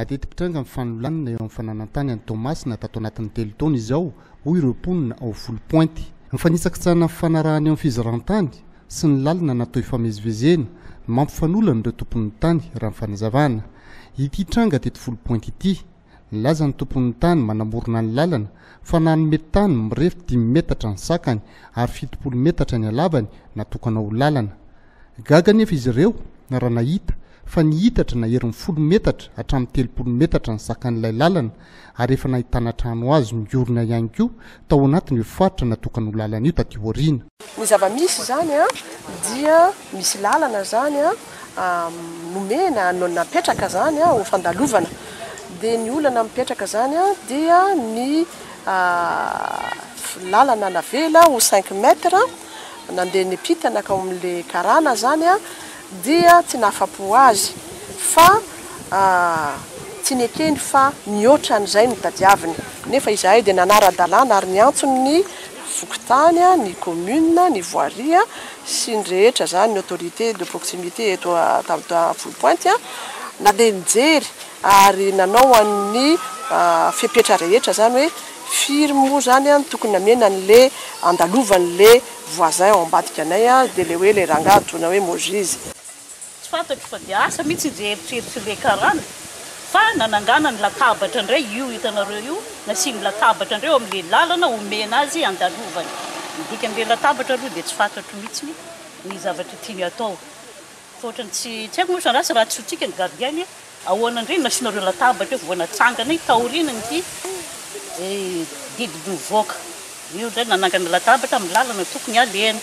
Mateti-pitranga ny fanolanana eo amin'ny fananan-tany any Toamasina tato anatin'ny telo taona izao, hoy ireo mponina ao Foulpointe. Ny fanitsakitsahana ny fifanarahana eo amin'ny fizaran-tany sy ny lalana natao hifamezivezena no mampifanolana ireo tompon'ny tany, raha ny fanazavana. Ity tranga teto Foulpointe ity, nilaza ny tompon'ny tany manamorona ny lalana fa nanome tany mirefy dimy metatra ny sakany ary 70 metatra ny halavany natokana ho lalana. Gaga anefa izy ireo raha nahita fa nihitatra naherin'ny folo metatra hatramin'ny 30 metatra ny sakan'ilay lalana ary efa nahitana trano hazo niorina ihany koa tao anatin'io faritra natokana ho lalana io taty aoriana. Ny zava-misy izany dia misy lalana izany nomena, napetraka izany ho fandalovana. Dia ny olana mipetraka izany dia ny lalana navela ho cinq mètres nandeha niampita nankao amin'ilay karana izany dia tsy nahafapo azy fa tsy nekeny fa mihoatra an'izay no tadiaviny. Nefa izahay dia nanara-dalàna ary niantso ny fokontany, ny commune, ny voirie sy ny rehetra izany, ny autorité de proximité eto Foulpointe, nandeha nijery ary nanao an'ny fepetra rehetra izany hoe firy moa izany no tokony namena an'le andalovan'le voisin ao ambadika anay dia le hoe le rangahy antsoina hoe Mogizy. Tsy fantatro fa dia asa mihitsy izay eritreritry le karana fa nananganany latabatra indray io hitanareo io, nasiany latabatra indray eo amin'le lalana omena azy andalovany. Ny dikan'le latabatra aloha dia tsy fantatro mihitsy ny zavatra tiany atao fa ohatran'ny tsy tsy haiko moa zany raha tsy ho tsika ny gardien anie. Ahoana indray no nasianareo latabatra eo vao natsangana io taorianan'ity didy nivoaka io indray nanangana latabatra amin'ny lalana tokony alehany.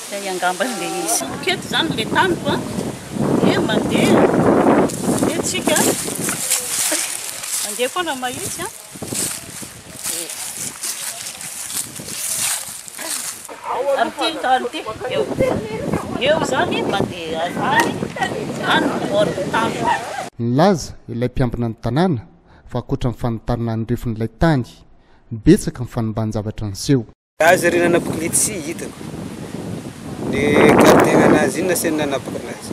Zay angamba ilay izy. Keto izany ilay taniko an, dia mandeha, mandeha tsika, mandeha foana mahitsy an. Amin'ity tany ity, eo. Eo izany mandeha any, any ny bord tany. Nilaza ilay mpiambina ny tanàna fa ankoatra ny fanitarana ny refin'ilay tany, betsaka ny fanimban-javatra niseho. Azy ry nanapaka le tsy hitako. Le gardien anazy iny nasainy nanapaka anazy.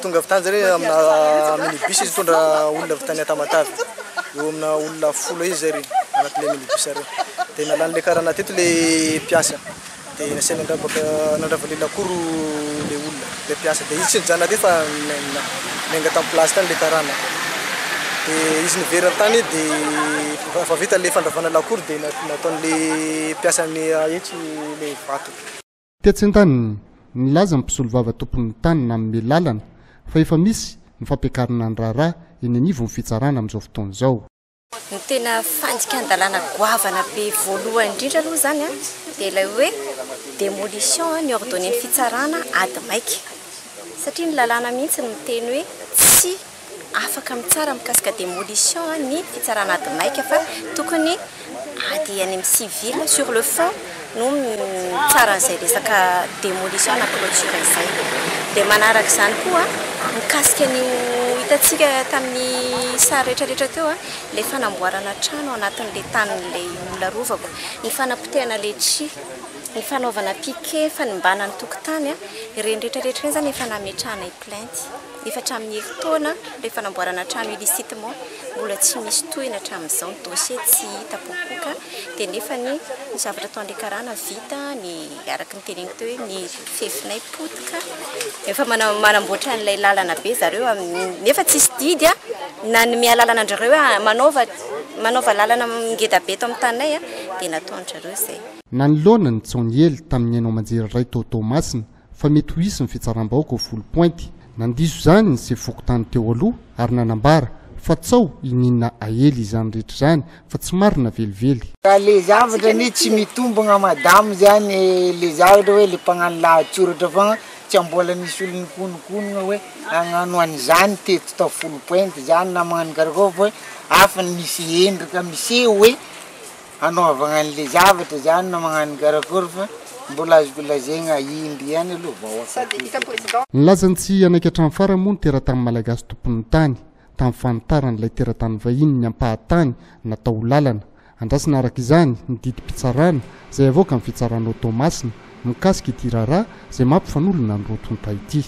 Tonga avy tany zare amina minibus izy nitondra olona avy tany Tamatave. Eo amina olona folo eo izy zay re anatin'ilay minibus re. Dia nalan'ilay karana teto le mpiasa. Dia nasainy nandrabaka nandrava le lakoro le olona, le mpiasa. Dia izy tsy nijanona teo fa niainga tamin'ny place tany le karana. Dia izy niverina tany dia efa vita le fandravana lakoro dia nataon'le mpiasa etsy le vato. Tetsy andaniny, nilaza ny mpisolovava tompon'ny tany nanome lalana fa efa misy ny fampiakarana ny raharaha eny anivon'ny fitsarana amin'izao fotoana izao. Ny tena fandikan-dalàna goavana be voalohany indrindra aloha izany dia ilay hoe démolition ny ordonner-n'ny fitsarana ady maika. Satria ny lalàna mihitsy no miteny hoe tsy afaka mitsara mikasika démolition ny fitsarana ady maika fa tokony ady any amin'ny civil sur le fond no mitsara an'izay resaka démolition na clôture izay. Dia manaraka izany koa, mikasika an'io hitantsika tamin'ny sary rehetra rehetra teo, ilay fanamboarana trano ao anatin'ilay tanin'ilay olona arovako, ny fanapotehana letchis, ny fanaovana piquet, fanimbana ny tokotany, ireny rehetra rehetra ireny izany efa nametrahanay plainte. Efa hatramin'ny herintaona ilay fanamboarana trano illicitement mbola tsy misy tohiny hatramin'izao, ny dossier tsy hita popoka dia nefa ny zavatra ataon'ilay karana vita ny araka ny teneniko teo hoe ny fefinay potika, efa manamboatra an'ilay lalana be zareo amin'ny nefa tsisy didy a nanome alalana an-drareo hoe manaova manaova lalana ngeda be eto amin'ny taninay a dia nataon-drareo izay. Nanoloana ny tsaho niely tamin'ny haino aman-jery iray tao Toamasina fa mety ho hisy ny fitsaram-bahoaka ao Foulpointe. Nandiso izany ny sefo fokontany teo aloha ary nanambara fa tsao iniana aely izany rehetra izany fa tsy marina velively. Ka le zavatra anie tsy mitombogna madame zany le zavatra hoe le mpagnano lahatsoratra fogna tsy mbola nisy olo nikononkonogna hoe hagnano an'izany teto ta Foulpointe zany na magnano karakôry fa hoe hafa misy endrika miseho hoe hanaovagna an'le zavatra zany na magnano karakory fa mbola azoko lazaigna indry ihany aloha vao afaka. Nilaza ny tsy hanaiky hatramin'ny farany moa ny teratany malagasy tompon'ny tany, tamin'ny fanitaran'ilay teratany vahiny ny ampahan-tany natao ho lalana. Andrasana araka izany ny didim-pitsarana izay avoakan'ny fitsarana ao Toamasina mikasika ity raharaha izay mampifanolona ny roa tonta ity.